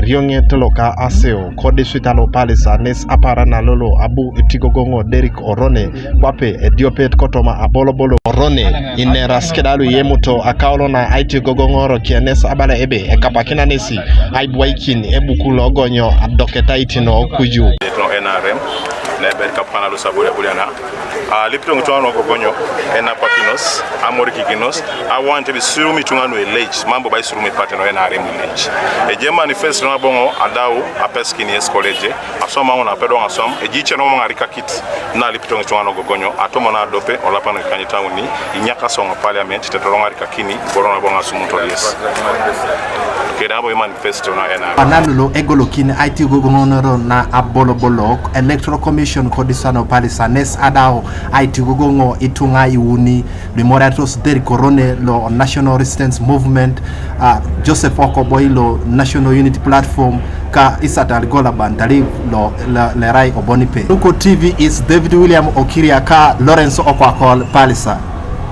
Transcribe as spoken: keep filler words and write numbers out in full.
Yoŋet loka aseo kodiswita lo Palisa nes aparan na lolo abu etigogoŋo Derrick Orone kwape ediopet kotoma abolobolo Orone ineras keda lu iyemuto akaulo na aitigogoŋoro kienes abala ebe ekapakina nesi aibwaikin ebuku logonyo adoketait no kuju. No N R M, na ebe kapana lu sabule buliana. A lipito ŋutuŋa nuogogonyo enapakinos, amorikikinos, awanite ebe isirumi ituŋa nuelec, mam bobo isirumi epate no N R M elec. Eje manifesto naboŋo adau apesikini esikoleje, aswam aŋun apedoŋ aswam, eji ice nomoŋ arikakit, na lipito ŋutuŋa nuogogonyo, atomon adope, olapa nuikanyit auni, inyakasi oŋ parliament, tetoroŋ arikakini, iboro naboŋ asumuto yes. Kede abo imanifesto na N R M. Analulo egolokin aitigogoŋonoro na abolobolok Electoral Commission kodisano Palisa nes adau aitigogoŋo ituŋa iuni luimoriatos Derrick Orone lo National Resistance Movement, uh, Joseph Okoboi lo National Unity Platform ka Isat Aligola Bantalib lo lerai Obonipe. Nuko T V is David William Okiria ka Lawrence Okwakol Palisa.